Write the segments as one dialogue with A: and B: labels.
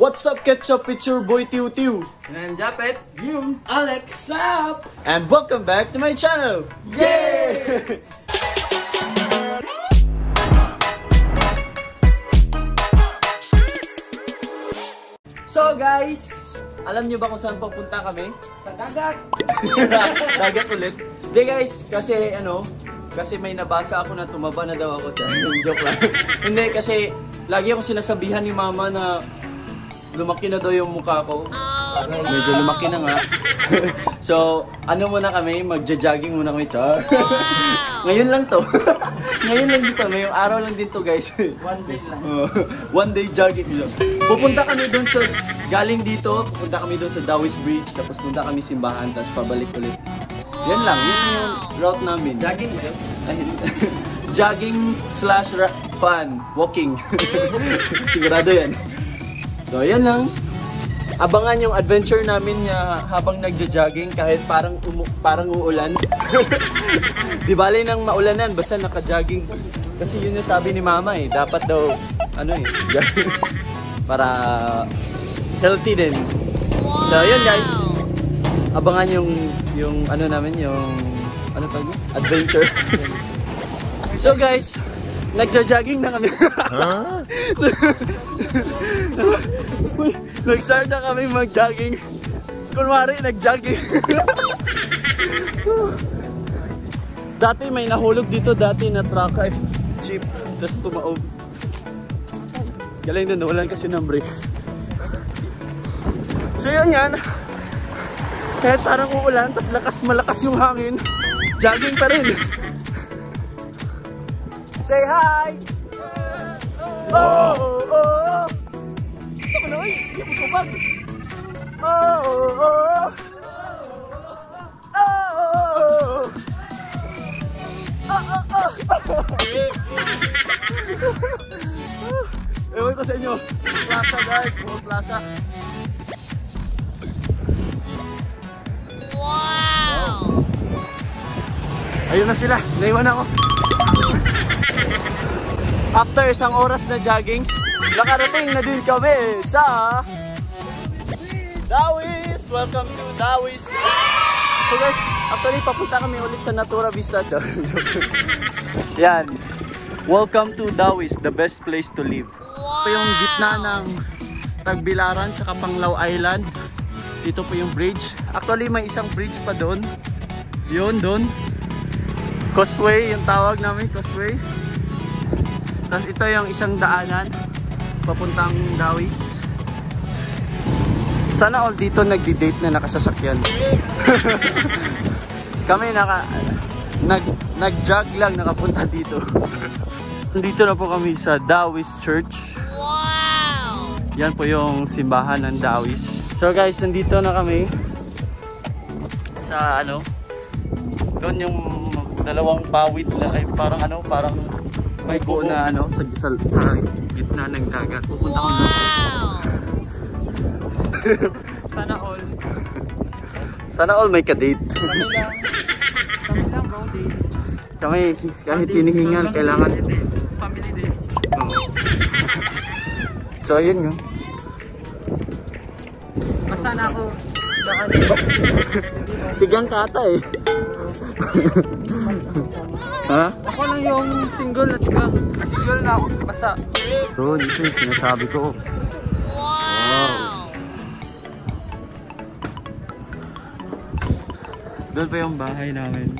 A: What's up, Ketchup? It's your boy Tiu Tiu.
B: And Japet,
A: you, Alex up! And welcome back to my channel! Yay! So guys, alam nyo ba kung saan papunta kami?
B: Sa dagat!
A: Dagat ulit. Hindi guys, kasi ano, kasi may nabasa ako na tumaba na daw ako. Joke lang. Hindi, kasi lagi akong sinasabihan ni mama na lumaki na daw yung mukha ko. Medyo lumaki na nga. So, ano muna kami, magja-jogging muna kami, char. Ngayon lang to. Ngayon lang dito, ngayong araw lang din to guys.
B: One day lang.
A: One day jogging. Pupunta kami doon sa, galing dito, pupunta kami doon sa Dauis Bridge, tapos punta kami simbahan, tapos pabalik ulit. Yan lang, yun yung route namin.
B: Jogging ba yun?
A: Jogging slash fun, walking. Sigurado yan. So, yan lang. Abangan yung adventure namin habang nagja-jogging kahit parang parang uulan. Di bale nang maulanan basta naka-jogging. Kasi yun yung sabi ni mama eh, dapat daw ano eh, para healthy din. So yun guys. Abangan yung ano namin, yung ano tawag yun? Adventure. So guys, nagja-jogging na kami. Huh? Nag-start na kami mag-jogging. Kunwari, nag-jogging. Dati may nahulog dito dati na truck ay jeep, tapos tumaob. Galing din, nawalan kasi ng brake. So yun yan. Kahit parang uulan, tapos lakas malakas yung hangin, jogging pa rin. Say hi! Oh, oh, oh! Saan na, ay? Hindi mo tubag! Oh, oh, oh! Oh, oh, oh! Oh, oh, oh! Ewan ko sa inyo. Plaza guys, buong plaza.
C: Wow!
A: Ayun na sila, naiwan ako. After isang oras na jogging, nakarating na din kami sa Dauis! Welcome to Dauis! So guys, actually papunta kami ulit sa Natura Vista. Yan. Welcome to Dauis, the best place to live. Ito yung gitna ng Tagbilaran tsaka Panglao Island. Dito po yung bridge. Actually may isang bridge pa doon. Yun, doon. Causeway, yung tawag namin, causeway. Tapos ito yung isang daanan papuntang Dauis. Sana all dito nagdi-date na nakasasakyan. Kami nag-jog lang nakapunta dito. Dito na po kami sa Dauis Church.
C: Wow!
A: Yan po yung simbahan ng Dauis. So guys, nandito na kami sa ano, doon yung dalawang pawid na ay parang ano, parang may buo na ano sa gitna ng dagat. Pupunta kami doon.
B: Sana all.
A: Sana all may ka-date.
B: Kami lang bro, date.
A: Kami kahit hinihingal kailangan
B: family day.
A: Oh. So ayun nga.
B: Basta na ako.
A: Tigang kata eh. Ha?
B: Ako lang yung single na tiga. Single na ako. Basta.
A: Bro, dito yung sinasabi ko.
C: Wow!
A: Doon pa yung bahay namin.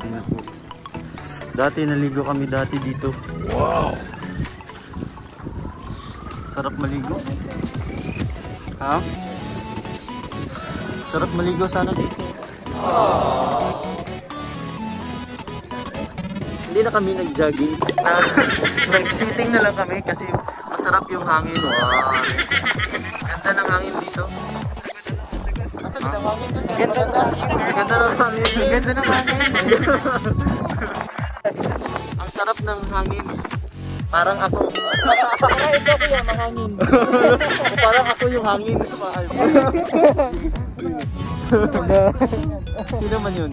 A: Tingnan po. Dati naligo kami dati dito. Wow! Sarap maligo. Ha? Sarap maligo sana dito. Aww. Hindi na kami nag-jogging. Nag-sitting na lang kami kasi masarap yung hangin. Wow! Ganda ng hangin dito. Ganda ng hangin.
B: Ganda ng hangin.
A: Ang sarap ng hangin. Parang ako.
B: Parang ikaw kuya, mahangin.
A: Parang ako yung hangin. Sino man yun?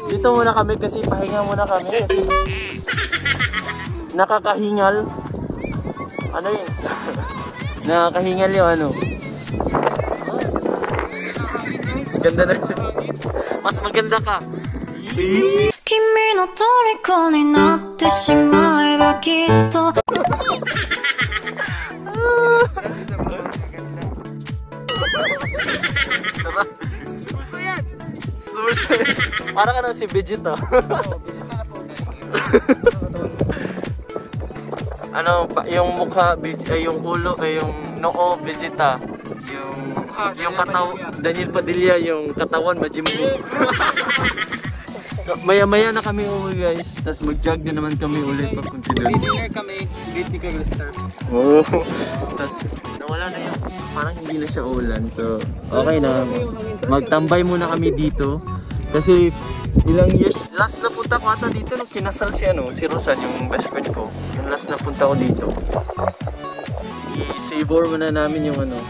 A: Dito muna kami kasi pahinga muna kami kasi nakakahingal. Ano yun? Nakakahingal yung ano. Ganda na. Mas maganda ka.
D: 君の虜になってしまえばきっと
A: Tara. Super Saiyan. Para ka na si Vegeta. Ano, yung mukha, ay, yung ulo, ay, yung noo, Vegeta. Yung Daniel Padilla, yung katawan, Majin Buu. So, maya-maya na kami uwi, guys. Tapos mag-jog na naman kami ulit papunta doon.
B: Dinner kami, date ni Guster.
A: Oh. Tapos nawala na yung, parang hindi na siya ulan. So, okay na. Magtambay muna kami dito. Kasi ilang years, last na punta ko ata dito nung kinasal si ano, si Rosan, yung best friend ko. Yung last na punta ko dito. I-savor muna namin yung ano,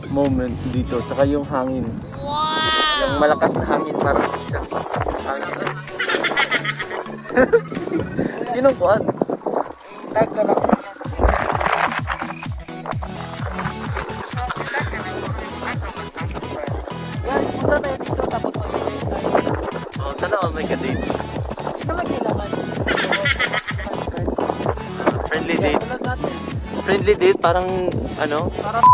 A: moment dito. Tsaka yung hangin.
C: Wow!
A: Yung malakas na hangin, parang isang hangin. Sinong kuan?
B: Tag ka lang. Guys, punta tayo dito tapos mag-date tayo.
A: Oh, sana all may ka-date.
B: Sino may kailangan?
A: Friendly date.
B: Tulad natin.
A: Friendly date, parang ano?
B: Parang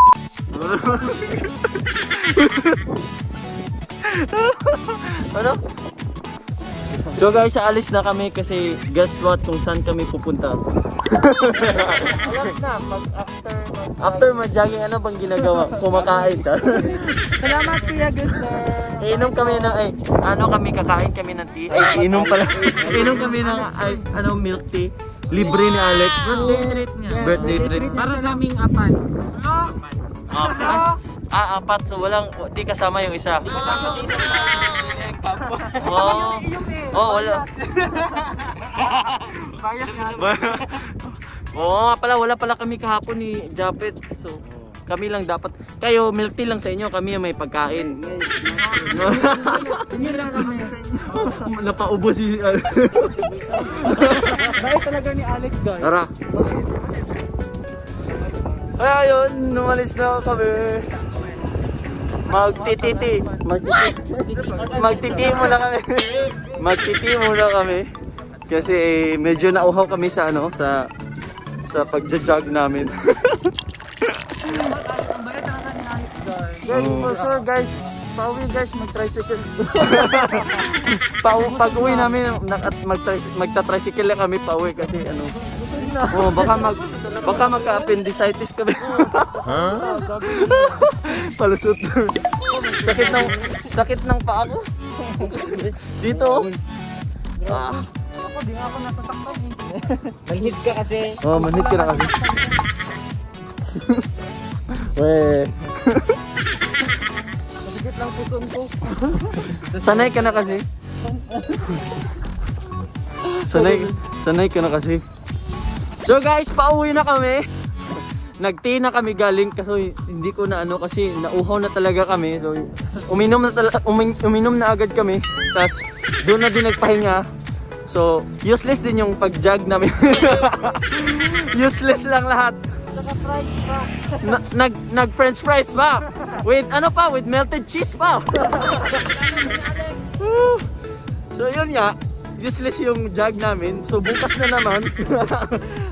A: Ano? So guys, aalis na kami kasi guess what kung saan kami pupunta.
B: Alam na, pag after
A: After mag-jogging, ano bang ginagawa? Kumakain.
B: Salamat, Tia Guster.
A: Iinom kami ng, ay, ano kami, kakain kami ng tea. Ay, inom pala. Inom kami ng, ay, ano, milk tea. Libre ni Alex.
B: Birthday treat niya.
A: Birthday treat.
B: Para sa aming apat.
A: Apat? Ah, apat. So walang, di kasama yung isa. Oh, oh, wala.
B: Bias nga.
A: Oo nga pala, wala pala kami kahapon ni Japet. So, kami lang dapat. Kayo, milk tea lang sa inyo. Kami yung may pagkain.
B: Hindi lang naman sa inyo.
A: Napaubo si...
B: Bait talaga ni Alex, guys.
A: Tara. Kaya yun, umalis na kami. Magtititi. Magtiti muna kami. Magtiti muna kami. Kasi eh, medyo nauhaw kami sa ano, sa pagja-jog namin.
B: Ang bait talaga ni Alex, guys.
A: Guys,
B: for sure, guys. Pauwi, guys, mag-tricycle.
A: Pag-uwi namin, magta-tricycle lang kami pauwi kasi ano. Oh, baka magka-appendicitis kami.
C: Huh?
A: Palusot. Sakit ng paa ko. Dito. Ah.
B: Ako, di nga ako nasasaktan eh. Manhid ka kasi.
A: Oh, manhid ka na kasi. Weh.
B: Mabigat lang puson ko.
A: Sanay ka na kasi. Sanay ka na kasi. So guys, pauwi na kami. Nag-tea na kami galing kasi hindi ko na ano kasi nauhaw na talaga kami. So uminom na agad kami. Tapos doon na din nagpahinga. So useless din yung pag-jog namin. Useless lang lahat.
B: Saka fries pa.
A: Nag French fries pa. With ano pa, with melted cheese pa. So yun nga, useless yung jog namin. So bukas na naman,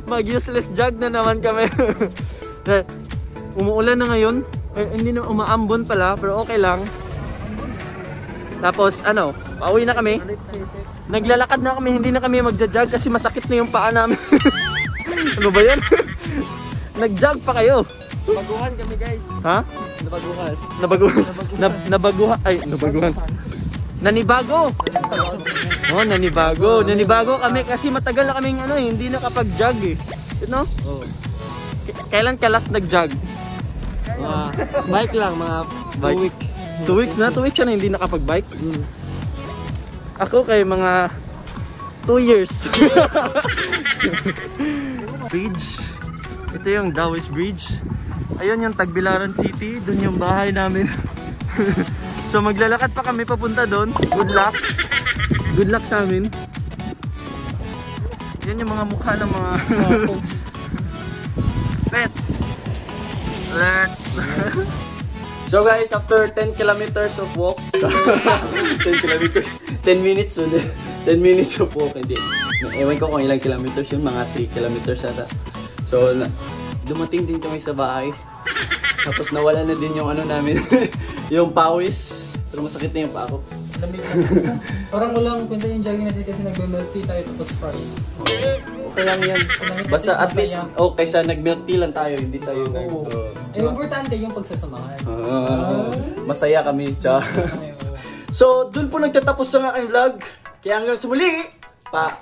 A: mag-useless jog na naman kami. Umuulan na ngayon. Eh, hindi na umaambon pala, pero okay lang. Tapos ano, pauwi na kami. Naglalakad na kami, hindi na kami magja-jog kasi masakit na yung paa namin. Ano ba yan? Nag-jog pa kayo.
B: Baguhan kami, guys.
A: Ha?
B: Nabaguhan.
A: Nabaguhan. Nabaguhan. Ay, nabaguhan. Nanibago. Oh, nanibago. Nanibago kami kasi matagal na kaming ano, eh, hindi nakapag-jog eh. You know?
B: Oh.
A: Kailan ka last nag-jog?
B: Bike lang, mga
A: 2 weeks. 2 weeks na? 2 weeks na hindi nakapag-bike?
B: Mm.
A: Ako kay mga 2 years. Bridge. Ito yung Dawis Bridge. Ayun yung Tagbilaran City. Doon yung bahay namin. So maglalakad pa kami papunta doon. Good luck. Good luck sa amin. Yan yung mga mukha ng mga
B: Alert!
A: So guys, after 10 kilometers of walk, 10 kilometers, 10 minutes, hindi. 10 minutes of walk, hindi. Ewan ko kung ilang kilometers yun, mga 3 kilometers ata. So, dumating din kami sa bahay. Tapos nawala na din yung ano namin, yung pawis. Pero masakit na yung paa ko.
B: Lamig na. Parang walang kwenta yung jogging natin kasi nagme-milk tea tayo tapos fries.
A: Okay lang yan. Basta at least, oh, kaysa nag-milk tea lang tayo, hindi tayo nag
B: Oo.
A: Oh.
B: Eh, importante yung pagsasamahan.
A: Ah, masaya kami. Tsaka.
B: Ay, oo.
A: So, dun po nagtatapos ang aking vlog. Kaya hanggang sa muli, paalam!